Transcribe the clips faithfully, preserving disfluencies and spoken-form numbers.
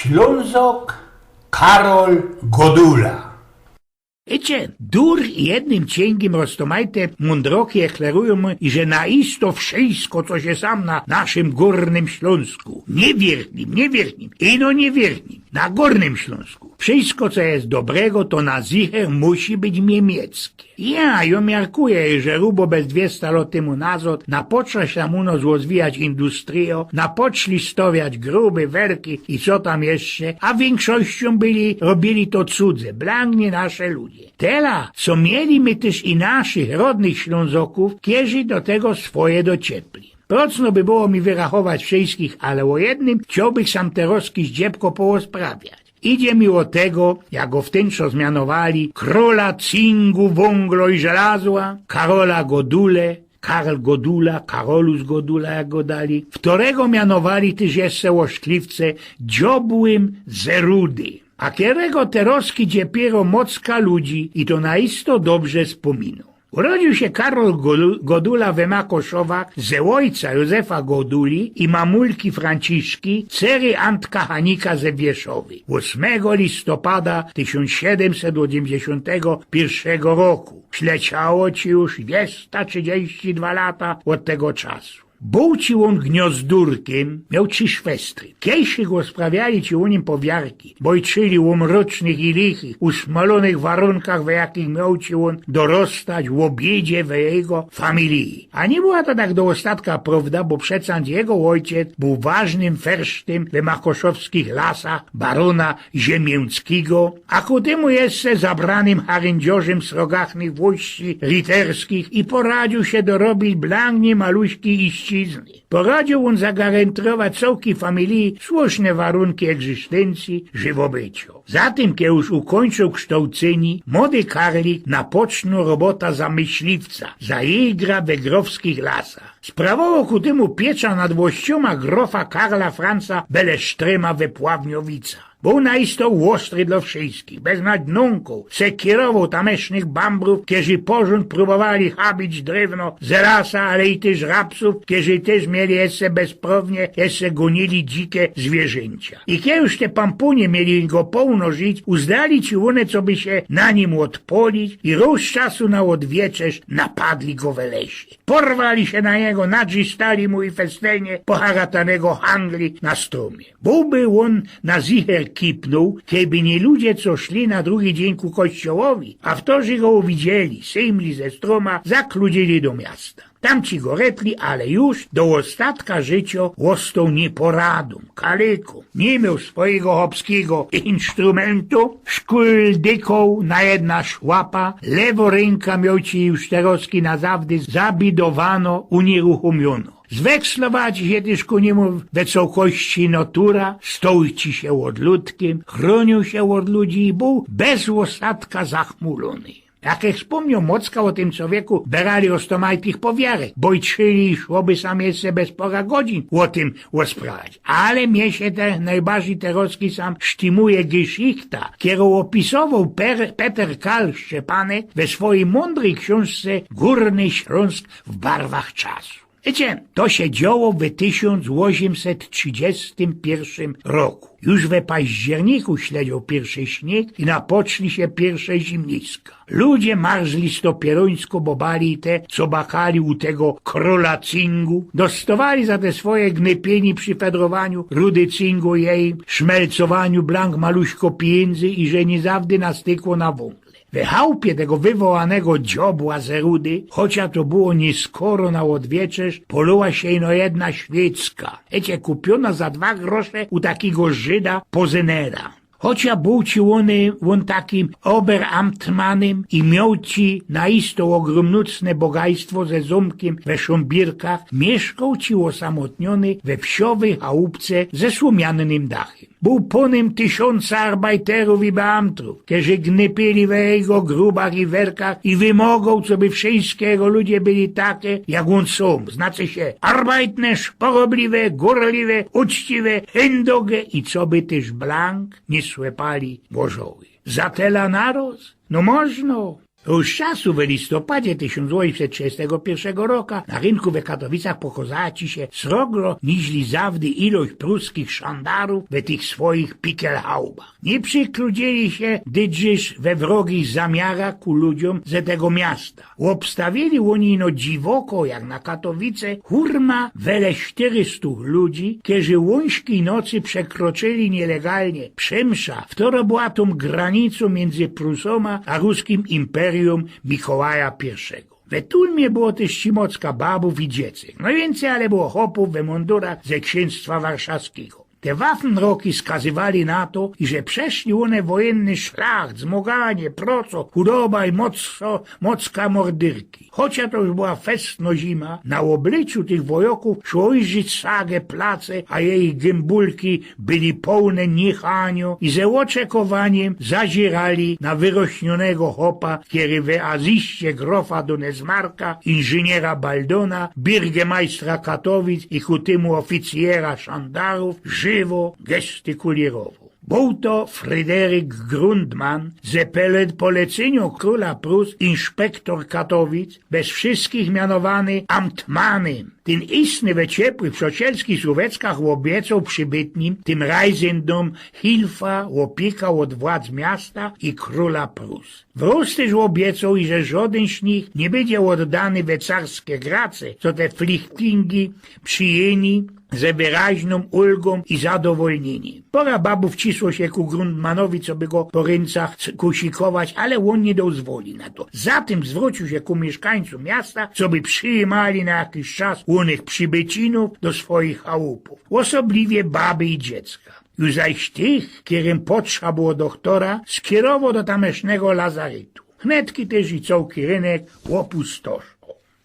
Ślōnzok Karol Godula. Wiycie, dur i jednym ciyngiym roztōmajte mōndroki eklerujōm, iże na isto wszysko, co sie sam na naszym Gōrnym Ślōnsku. Niy Wiyrchnym, niy Wiyrchnym, ino niy Wiyrchnym, na Gōrnym Ślōnsku. Wszysko, co je dobrego, to na zicher musi być niymieckie. Ja, jo miarkuja, iże rubo bez dwiesta lot tymu nazod napoczła sie u nos rozwijać industryjo, napoczli stowiać gruby, werki i co tam jeszcze, a wiynkszościōm byli, robiyli to cudze, blank niy nasze ludzie. Tela, co mieli my tyż i naszych rodnych Ślōnzokōw, kerzy do tego swoje doczepli. Procno by było mi wyrachować wszyskich, ale ô jednym chciołbych sam terozki zdziebko porozprawiać. Idzie mi ô tego, jak go wtynczŏs mianowali krola cyngu, wōnglo i żelazła, Karola Godule, Karl Godula, Karolus Godula, jak go dali, wtorego mianowali tyż jeszcze ô szkliwce dziobłym ze rudy. A kerego terozki dziepiero mocka ludzi i to na isto dobrze spōminōm. Urodziył sie Karol Golu-, Godula we Makoszowach ze ôjca Józefa Goduli i mamulki Franciszki, cery Antka Hanika ze Wieszowy. Ôsmego listopada tysiōnc siedymset ôziymdziesiōntego piyrszego roku. Śleciało ci już dwiesta trzidziści dwa lata ôd tego czasu. Bōł ci ôn gniozdurkiym, mioł trzi szwestry. Kejsik rozprawiali ci ô nim powiarki, bojczyli ô mrocznych i lichych, usmolōnych warunkach, we jakich mioł ci ôn dorostać, ô biydzie we jego familiji. A niy była to tak do ôstatka prowda, bo przecã jego ôjciec bōł ważnym fersztym we makoszowskich lasach barōna Ziemińskigo, a ku tymu jeszcze zabranym haryndźiorzym srogachnych włości riterskich i poradziył sie dorobić blank niymaluśkij iścizny. Poradziył ôn zagarentyrować cołkij familiji słuszne warunki egzystyncje, żywobyciŏ. Zatym, kej już ukōńczōł sztołcynie, młody karlik napocznoł robota za myśliwca, za jigra we grofskich lasach. Sprawowoł ku tymu pieczã nad włościōma grofa Karla Franca Belesztryma we Pławniowica. Bōł na isto ôstry dlŏ wszyskich, bez nadnōnkōw sekierowoł tamysznych bambrōw, kerzy porzōnd prōbowali habić drewno ze lasa, ale i tyż rapsōw, kerzy tyż mieli jeszcze bezprawnie, jeszcze gōnili dzike zwiyrzynci. I kej już te pampōnie mieli go połno żyć, uzdali ci ône, coby sie na nim ôdpolić i rōz czasu na ôdwieczerz napadli go we lesie. Porwali sie na niego, nadrzistali mu i festenie poharatanego hangli na strōmie. Bōłby ôn na zicher kipnōł, kejby niy ludzie, co szli na drugi dziyń ku kościołowi, a wtorzy go uwidzieli, syjmli ze strōma, zakludzili do miasta. Tam ci go retli, ale już do ôstatka życiŏ ôstoł niyporadōm, kalykōm. Niy mioł swojigo chopskigo insztrumyntu, szkuldykŏł na jedna szłapa, lewo rynka mioł ci już terozki na zawdy zabidowanŏ, uniruchōmionŏ. Zwekslowa ci sie tyż ku niymu we cołkości natura, stoł ci sie ôd ludkym, chrōniōł sie ôd ludzi i bōł bez ôstatka zachmulōny. Jak żech spōmniŏł, mocka ô tym czowieku berali ôstomajtych powiarek, bojczyli i szłoby sam jeszcze bez pora godzin ô tym ôsprawiać. Ale mie sie te nojbardzij terozki sam sztymuje geszichta, kerõ ôpisowoł Per-, Peter Karl Szczepanek we swojij mōndryj ksiōnżce Gōrny Ślōnsk w barwach czasu. Wiycie, to sie dzioło we tysiōnc ôziymset trzidziestym piyrszym roku. Już we październiku śledzioł piyrszy śniyg i napoczli sie piyrsze zimniska. Ludzie marzli stopieruńsko, bo bali te, co bakali u tego krōla cyngu, dostŏwali za te swoje gnypiynie przi fedrowaniu rudy cyngu i szmelcowaniu blank maluśko pijyndzy i że niy zawdy nastykło na wōng. We chałpie tego wywołanego dziobła ze rudy, chociŏż to było niyskoro na ôdwieczerz, polŏła sie ino jedna świyczka. Wiycie, kupiōnŏ za dwa grosze u takigo Żyda Pozenera. Chociŏż bōł ci ôn, ôn takim oberamtmanym i mioł ci na isto ôgrōmnōtne bogajstwo ze zōmkym we Szōmbirkach, miyszkoł ci ôsamotniōny we wsiowyj chałupce ze słōmiannym dachym. Bōł pōnym tysiōnca arbajterōw i beamtrōw, kerzy gnypili we jego grubach i werkach i wymogoł, coby wszyjske jego ludzie byli take, jak ôn sōm, znaczy sie arbajtne, szporobliwe, gurliwe, uczciwe, hyndoge i coby tyż blank niy słepali gorzoły. Za tela naroz? No możno. Rówczasu we listopadzie tysiōnc ôziymset trzidziestego piyrszego roka na rynku we Katowicach pokŏzała ci sie srogŏ niźli zawdy ilość pruskich szandarōw we tych swojich pikelhaubach. Niy przikludziyli sie dyć we wrogich zamiarach ku ludziōm ze tego miasta. Ôbstawiyli ôni ino dziwokŏ, jak na Katowice, hurma wele sztyrystu ludzi, kerzy ôńskij nocy przekroczyli niylegalnie Przemsza, wtŏrŏ była tōm granicōm miyndzy Prusōma a ruskim imperyjōm Mikołaja Piyrszego. We tulmie było tyż cimocka babōw i dziecek. Nojwiyncyj ale było chopōw we mundurach ze ksiynstwa warszawskigo. Te wafenroki skazywali na to, iże przeszli ône wojynny szlacht, zmŏganie, procŏ, chudoba i mocno, mocka mordyrki. Chocia to już była festno zima, na ôblyczu tych wojŏkōw szło ujrzeć sage place, a jeich gymbulki byli połne nichaniŏ i ze ôczekowaniym zaziyrali na wyrosniōnego chopa, kery we azyście grofa Dunesmarka, inżyniera Baldona, birgemajstra Katowic i ku tymu oficyjera szandarōw żywŏ gestykuliyrowoł. Bōł to Fryderyk Grundman, ze pele-, polecyniŏ krōla Prus inszpektor Katowic, bez wszyskich mianowany amtmanym. Tyn istny we ciepłych przŏcielskich słōweczkach ôbiecoł przibytnym, tym rajzyndōm, hilfa, ôpieka ôd władz miasta i krōla Prus. Wrōz tyż ôbiecoł, iże żŏdyn z nich niy bydzie ôddany we carske grace, co te flichtingi przijyni ze wyraźnōm ulgōm i zadowolniyniem. Pora babōw cisło sie ku Grundmanowi, coby go po rynkach s-, kusikować, ale ôn niy dozwoli na to. Zatym zwrōciōł sie ku miyszkańcōm miasta, coby przijymali na jakiś czas ônych przibycinōw do swojich chałupōw. Ôsobliwie baby i dziecka. Już zaś tych, kerym potrza było dochtora, skerowoł do tamysznego lazarytu. Hnetki tyż i cołki rynk ôpustoszoł.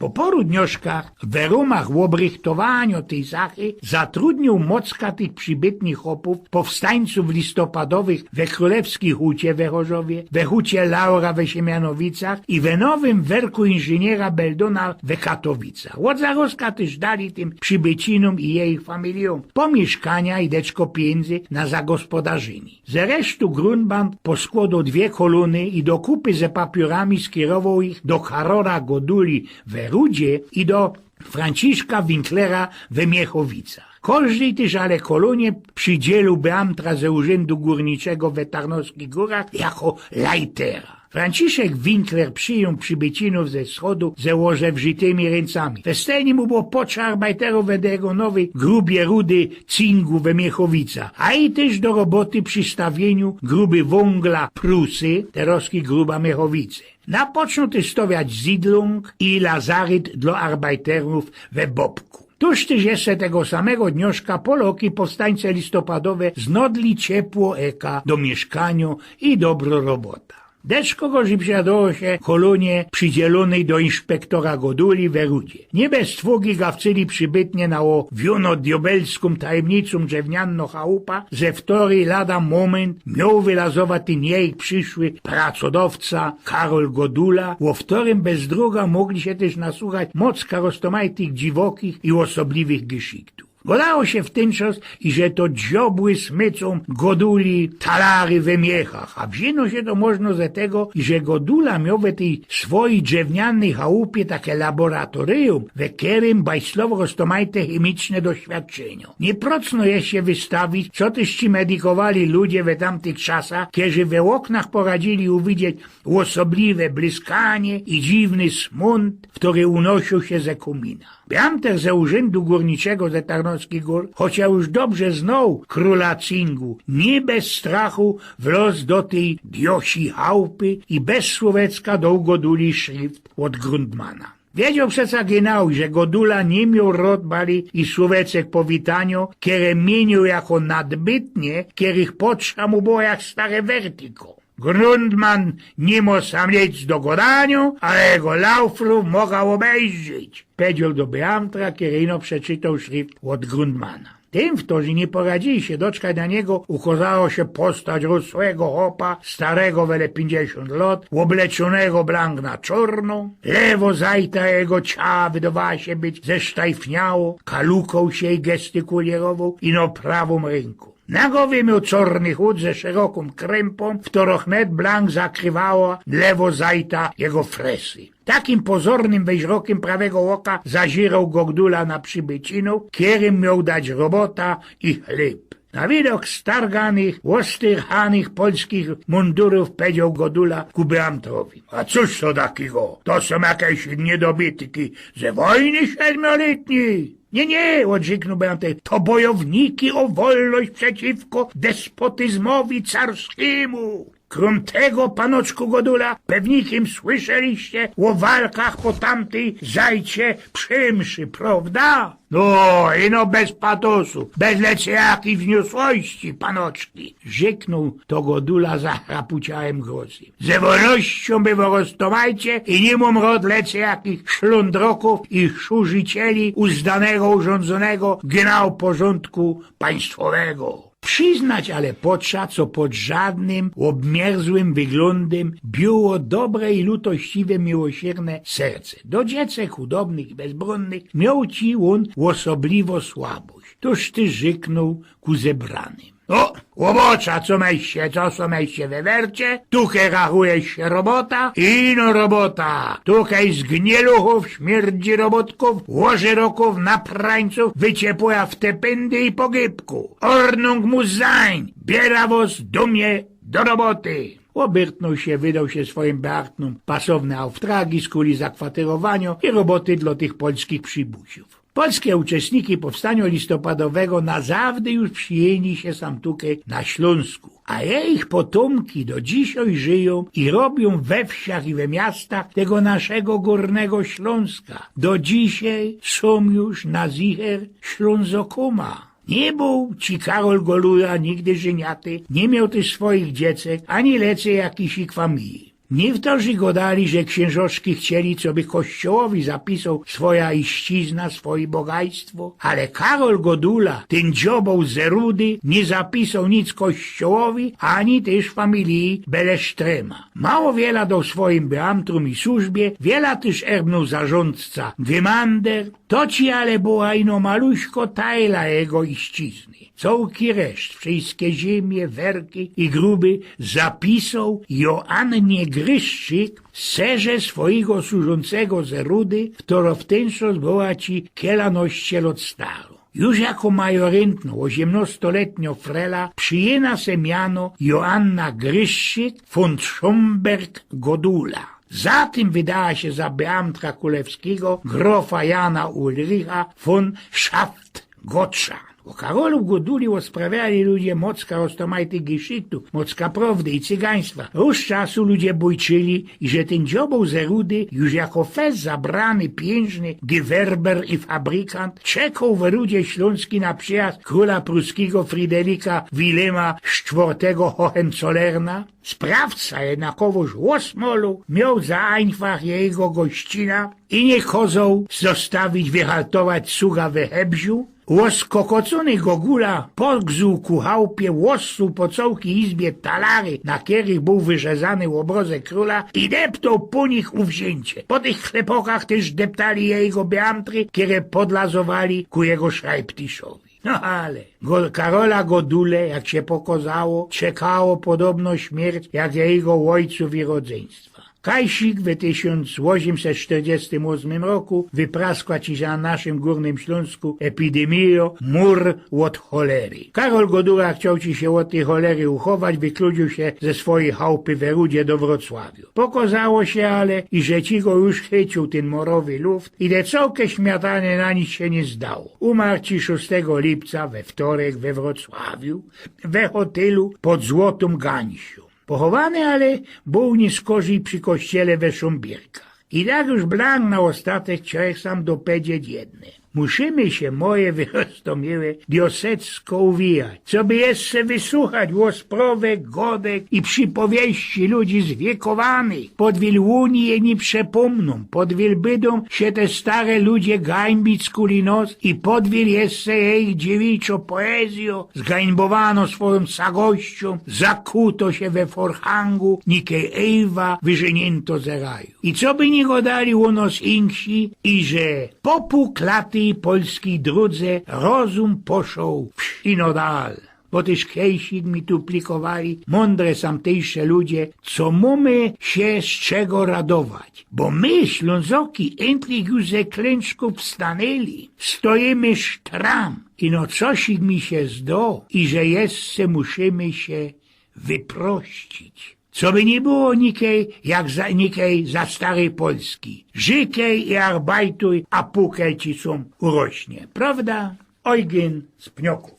Po poru dnioszkach we rōmach ôbrychtowaniŏ tyj zachy zatrudniōł mocka tych przibytnych chopōw, powstańcōw listopadowych we Krōlewskij Hucie we Chorzowie, we Hucie Laura we Siemianowicach i we nowym werku inżyniera Beldona we Katowicach. Ôd zarozka tyż dali tym przibycinōm i jeich familijōm pōmiyszkania i deczkŏ pijyndzy na zagospodarzynie. Ze resztu Grundman poskłodoł dwie kolōny i do kupy ze papiōrami skerowoł ich do Karola Goduli we Rudzie i do Franciszka Winklera we Miechowicach. Kożdyj tyż ale kolōnie przidziylił beamtra ze Urzyndu Gōrniczego we Tarnowskich Gōrach jako lajtera. Franciszek Winkler przijōn przibycinōw ze wschodu ze ôżewrzytymi rynkami. Festelnie mu było potrza arbajterōw we jego nowyj grubie rudy cyngu we Miechowicach, a i tyż do roboty przi stawiyniu gruby wōngla Prusy, terŏzki gruba Miechowice. Napoczōn tyż stowiać zydlōng i lazaryt dlŏ arbajterōw we Bobku. Tuż tyż jeszcze tego samego dnioszka Polŏki, powstańce listopadowe, znŏdli ciepło eka do miyszkaniŏ i dobrŏ robota. Deczko gorzij przijadło sie kolōnie przidzielōnyj do inszpektora Goduli we Rudzie. Niy bez twŏgi gawcyli przibytnie na ôwiōnŏ diŏbelskōm tajymnicōm drzewnianŏ chałupa, ze wtoryj lada mōmynt mioł wylazować tyn jeich prziszły pracodŏwca Karol Godula, ô wtorym bez droga mōgli sie tyż nasuchać mocka roztōmajtych dziwokich i ôsobliwych gysziktōw. Gŏdało sie wtynczŏs, iże to dziobły smycōm Goduli talary we Miechach, a wziyno sie to możno ze tego, iże Godula mioł we tyj swojij drzewnianyj chałupie take laboratoryjōm, we kerym bajslowoł roztōmajte chymiczne doświadczyniŏ. Niyprocno je sie wystawić, co tyż ci medikowali ludzie we tamtych czasach, kerzi we ôknach poradziyli uwidzieć ôsobliwe blyskanie i dziwny smōnt, wtory unosył sie ze kōmina. Beamter ze Urzyndu Gōrniczego ze Tarnowskich Gōr, chocia już dobrze znŏł krōla cyngu, niy bez strachu wlŏz do tyj diosij chałupy i bez słōweczka doł Goduli szryft ôd Grundmana. Wiedzioł przeca genau, że Godula niy mioł rŏd bali i słōweczek powitaniŏ, kere miyniōł jako nadbytnie, kerych potrza mu było jak stare wertiko. Grundman niy mŏ sam nic do gŏdaniŏ, ale jego laufrōw moga ôbejrzeć, pedzioł do beamtra, kery ino przeczytoł szryft ôd Grundmana. Tym, wtorzy niy poradziyli sie doczkać na niego, ukozało sie postać rosłego chopa, starego wele piyńćdziesiōnt lŏt, ôbleczōnego blank na czŏrno. Lewo zajta jego ciała wydŏwała sie być zesztajfniałŏ, kalukoł sie i gestykulirowoł ino prawōm rynkōm. Na gowie mioł czŏrny chut ze szerokōm krympo, w ktoroch net blank zakrywała lewo zajta jego fresy. Takim pozornym weźrokym prawego ôka zaziroł Godula na przibiycinōw, kerym mioł dać robota i chlyb. Na widok starganych, ôstyrchanych polskich mundurōw powiedzioł Godula ku beamtrowi: „A cōż to takigo? To sōm jakeś niydobytyki ze wojny siedmiolytnij?” „Niy, niy”, ôdrzyknōł beamtōw, „to bojowniki ô wolność przeciwko despotyzmowi carszymu. Krōm tego, panoczku Godula, pewnikym słyszeliście ô walkach po tamtyj zajcie przymszy, prŏwda?” „No, ino bez patosu, bez lecyjakij wzniosłości, panoczki”, rzeknōł to Godula zachrapuciałym głosie. „Ze wolnościōm by wyroztowajcie i niy mōm rŏd lecyjakich szlōndrokōw i szurzycieli uzdanego, urządzonego gnał porządku państwowego”. Prziznać ale potrza, co pod żadnym ôbmierzłym wyglōndym było dobre i lutościwe, miłosierne serce. Do dziecek chudobnych i bezbrōnnych mioł ci ôn ôsobliwo słabość. Tōż tyż rzeknōł ku zebranym: „No, ôbŏcza, co myście, co so myście wywercie, tukej rachuje sie robota i ino robota. Tukej z gnieluchōw, śmierdzirobotkōw, łożyrokōw, naprańcōw wyciepłeja w te pyndy i pogybku. Ordnung muss sein, biera wŏs do mie do roboty”. Ôbyrtnōł sie, wydoł sie swojim beamtōm pasowne auftragi, skuli zakwaterowanio i roboty dlŏ tych polskich przibusiōw. Polske uczestniki powstanio listopadowego na zawdy już przijyni sie sam tukej na Ślōnsku, a jejich potōmki do dzisiej żyjōm i robiōm we wsiach i we miastach tego naszego gōrnego Ślōnska. Do dzisiej sōm już na zicher Ślōnzokōma. Niy bōł ci Karol Godula nigdy żyniaty, niy mioł tyż swojich dziecek, ani lecyjakij familije. Niyktorzy godali, że ksiynżoczki chcieli, coby kościołowi zapisoł swoja iścizna, swoje bogajstwo, ale Karol Godula, tyn dzioboł ze Rudy, niy zapisoł nic kościołowi, ani tyż familiji, byle sztrema. Mało wiela doł swojim beamtrōm i służbie, wiela tyż erbnōł zarzōndca Gymander, to ci ale była ino maluśko tajla jego iścizny. Cołki reszt, wszyjske zymie, werki i gruby zapisoł Joannie Gryszczyk, serze swojigo służōncego ze Rudy, ktoro w tyn czas była ci kielanoście lŏt staro. Już jako majoryntno, ôziymnostolytnio frela, przijyna se miano Joanna Gryszczyk von Schomberg-Godula. Za tym wydała sie za beamtra krōlewskigo grofa Jana Ulricha von Schaft-Gottschalk. Ô Karolu Goduli ôsprawiali ludzie mocka roztōmajtych geszychtōw, mocka prŏwdy i cygaństwa. Rōz czasu ludzie bojczyli, iże tyn dzioboł ze Rudy, już jako fest zabrany, piyńżny gewerber i fabrykant, czekoł w Rudzie Ślōnskij na przijazd krōla pruskigo Fryderyka Wilhelma Sztwŏrtego Hohenzollerna. Sprawca jednakowoż ôsmolōł, mioł za ajnfach jego gościna i niy kozoł zostawić wyhaltować suga we Hebziu. Ôskokocōny Godula pogzuł ku chałpie, ôssuł po cołkij izbie talary, na kerych bōł wyrzezany ôbrŏzek krōla, i deptoł po nich ôwziyncie. Po tych chlepokach tyż deptali jego beamtry, kere podlazowali ku jego szrajbtiszowi. No ale Go-, Karola Godule, jak sie pokŏzało, czekało podobno śmierć jak jego ôjcōw i rodzyństwa. Kajsik we tysiōnc ôziymset sztyrdziestym ôsmym roku wypraskła ci sie na naszym Gōrnym Ślōnsku epidymijŏ mōr ôd cholery. Karol Godula chcioł ci sie ôd tyj cholery uchować, wykludziōł sie ze swojij chałpy we Rudzie do Wrocławiu. Pokŏzało sie ale, iże ci go już chyciōł tyn morowy luft i te cołke śmiatanie na nic sie niy zdało. Umarł ci szōstego lipca we wtorek we Wrocławiu, we hotylu pod Złotōm Gańsiōm. Pochowany ale bōł niyskorzij przi kościele we Szōmbirkach. I tak już blank na ôstatek chciołech sam dopedzieć jedne. Musimy sie, moje wyroztōmiałe diosecko, uwijać, coby jeszcze wysuchać ôsprŏwek, godek i przipowieści ludzi zwiekowanych. Podwil ôni je niy przepōmnōm, podwil bydōm sie te stare ludzie gańbić skuli nos i podwil jeszcze jejich dziewiczŏ poezyjŏ, zgańbowano swojōm sagościōm, zakutŏ sie we forhangu, nikej Ejwa wyżyniynto ze raju. I coby niy godali ô nos inksi, iże po pōł klatyj polskij drōdze rozum poszoł w sino dal. bo tyż kejsik mi tu plikowali mōndre samtejsze ludzie, co mōmy sie z czego radować, bo my, Ślōnzoki, yntlych już ze klynczku wstaneli, stojymy sztram. Ino cosik mi sie zdo, iże jeszcze musimy sie wyprościć. Co by niy było, nikej jak za, nikej za starej Polski. Żykej i arbajtuj, a pōkej ci sōm urośnie. Prawda? Ojgyn z Pniokōw.